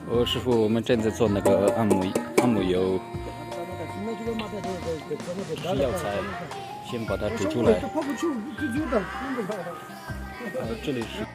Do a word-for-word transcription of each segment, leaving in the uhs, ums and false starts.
哦，师傅，我们正在做那个按摩，按摩油。需要菜，先把它煮出来。呃，这里是。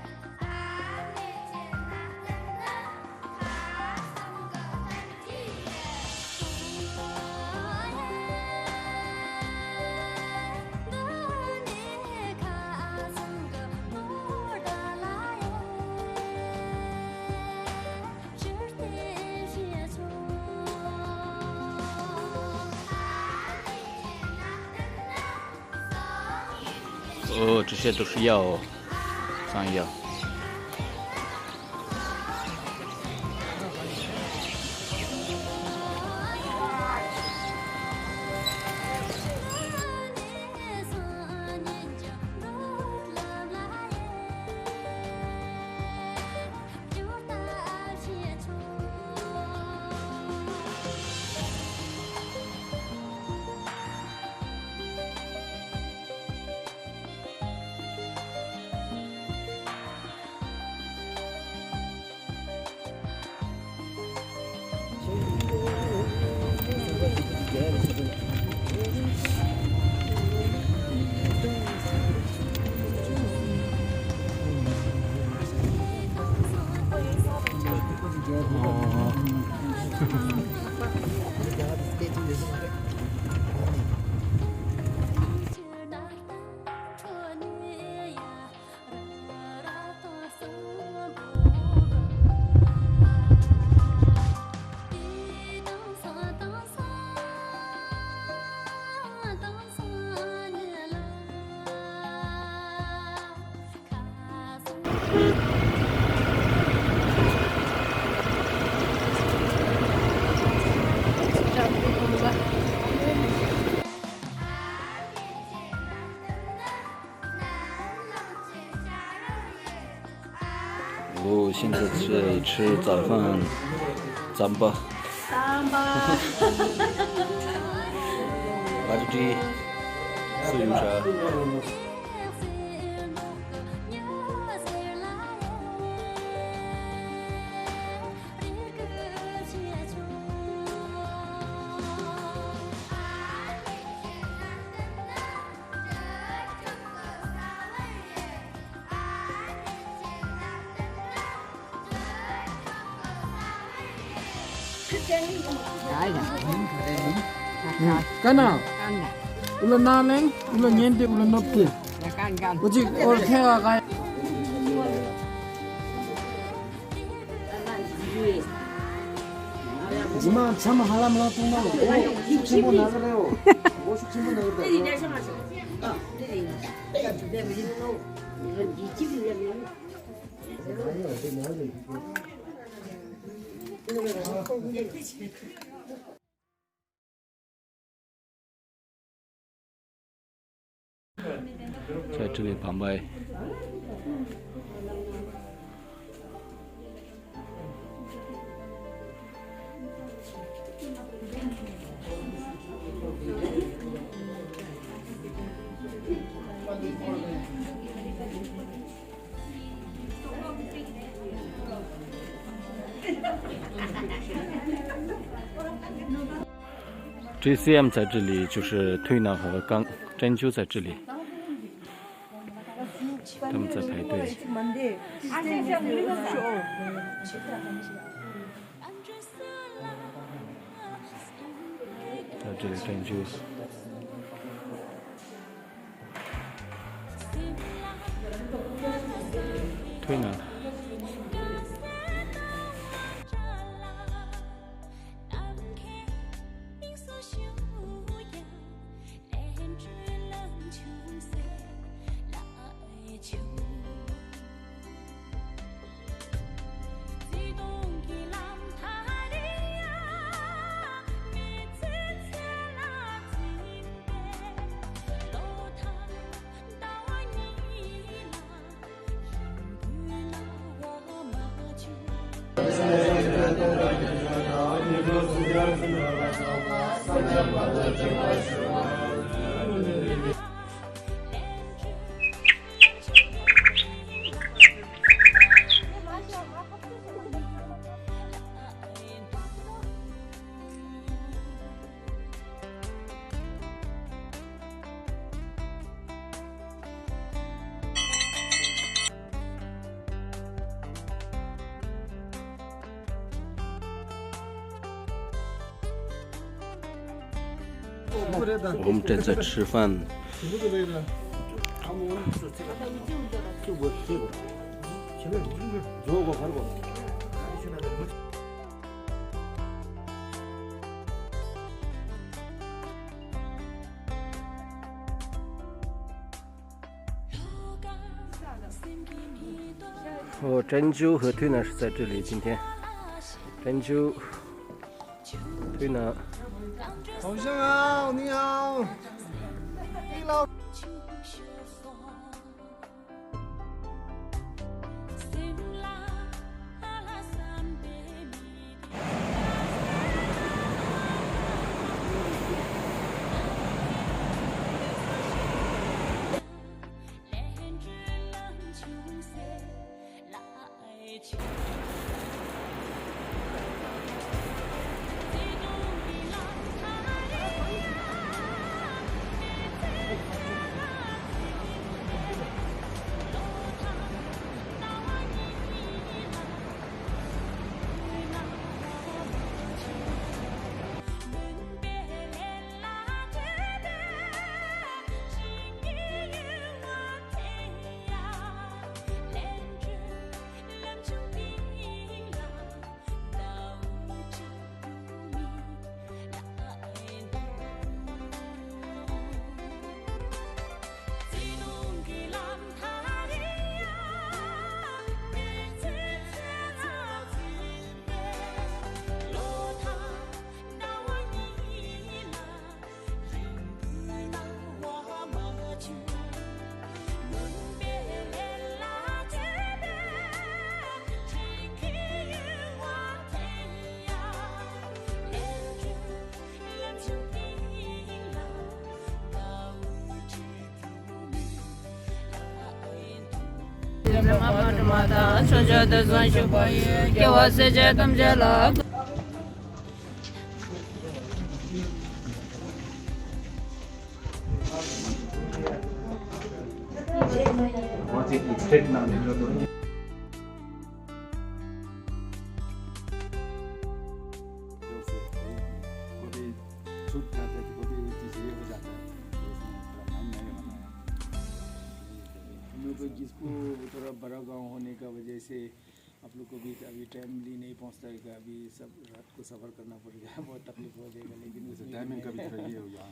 哦，这些都是药哦，上药。 哦，现在是吃早饭，糌粑。糌粑。ཨ་ཅེ་ཏི། སུ་ཡུ་ཧྲ། ཀ་ན། ཀ་ན། ཨུ་ལ་ན་ལེང་། ཨུ་ལ་ཉན་ཏེ། ཨུ་ལ་ནོབ་ཏེ། ཨུ་ཅིག་ཨོར་ཁེ་ག་ག། རྗེས་མ་ཚ་མ་ཧ་ལམ་ལ་བཏུང་ན་འོ་ཤུགས་ཆེན་པོ་ན་གི་རེད། འོ་འོ་ཤུགས་ཆེན་པོ་ན་གི་རེད། ཁྱེད་ཀྱིས་བམ་པའི། T C M在这里，就是推拿和刚针灸在这里，他们在排队。在这里针灸。 推拿。我们正在吃饭。 哦，珍珠和推拿是在这里，今天。珍珠、推拿。同生好，你好。你老。 हम लोग को जिसको थोड़ा बड़ा गांव होने का वजह से आप लोग को भी अभी टाइमली नहीं पहुंचता है, अभी सब रात को सफ़र करना पड़ेगा, बहुत तकलीफ हो जाएगा, लेकिन उसमें टाइमिंग का भी थोड़ा ये हो गया।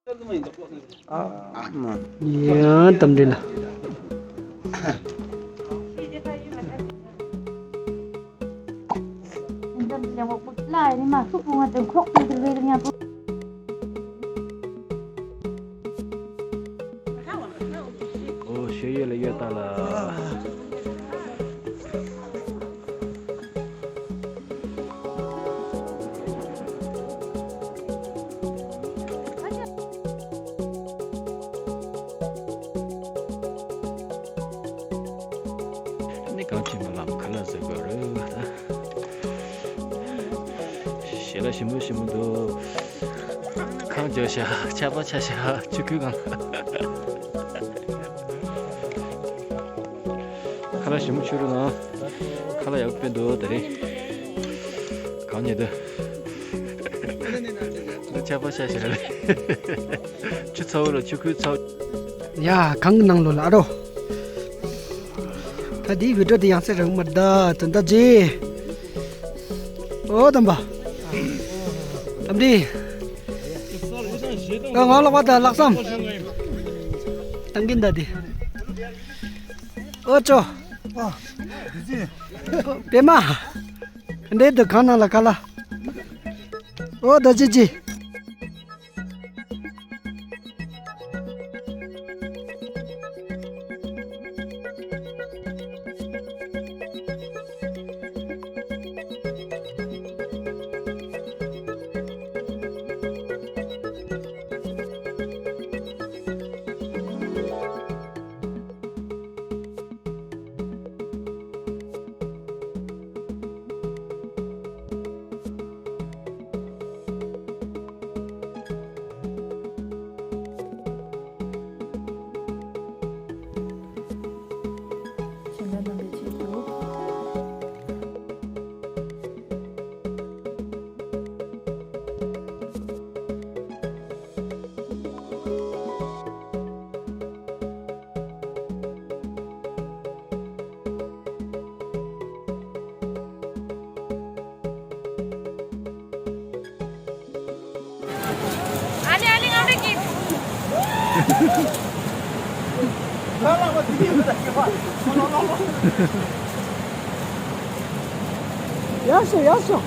ཡང་དམ་འདྲེ་ལ། འོ་ཤེས་ཡོད་ལ་ཡོད་ད་ལ། ནི་གང་ཕྱིན་པ་ལམ་ཁ་ལ་ཟེར་དགོས་རེད། ཞལ་ལག་ཞིམ་པོ་ཞིམ་པོ་འདུག་ཁང་འཇོག་ཤག་ཆར་པ་ཆགས་ཤག་ཆུ་ཁོལ་གང་། ཁ་ལག་ཞིམ་པོ་མཆོད་རོགས་གནང་། ཁ་ལག་ཡག་པོ་ཕན་འདུག་ད་རེས། གང་ཉེ་དུ། འདི་ཆར་པ་ཆགས་ཤག་རེད། ཆུ་ཚ་བོ་ལ་ཆུ་ཁོལ་ཚ་བོ། ཡ་གང་གི་ནང་ལོ་ལ་ཨ་རོ། ད་དེའི་བི་ཌིའོ་དེ་ཡང་སེ་རང་མ་ད་དོན་དག་ཅི། ཨོ་དམ་པ། དམ་འདི། ང་ལོག་པ་ད་ལག་བསམ། བཏང་གིན་ད་དེ། ཨོ་ཅོ། པེ་མ། འདྲེ་དུ་གང་ན་ལ་ག་ལ། ཨོ་ད་ཅི་ཅི། ཡར་ཤོག་ཡར་ཤོག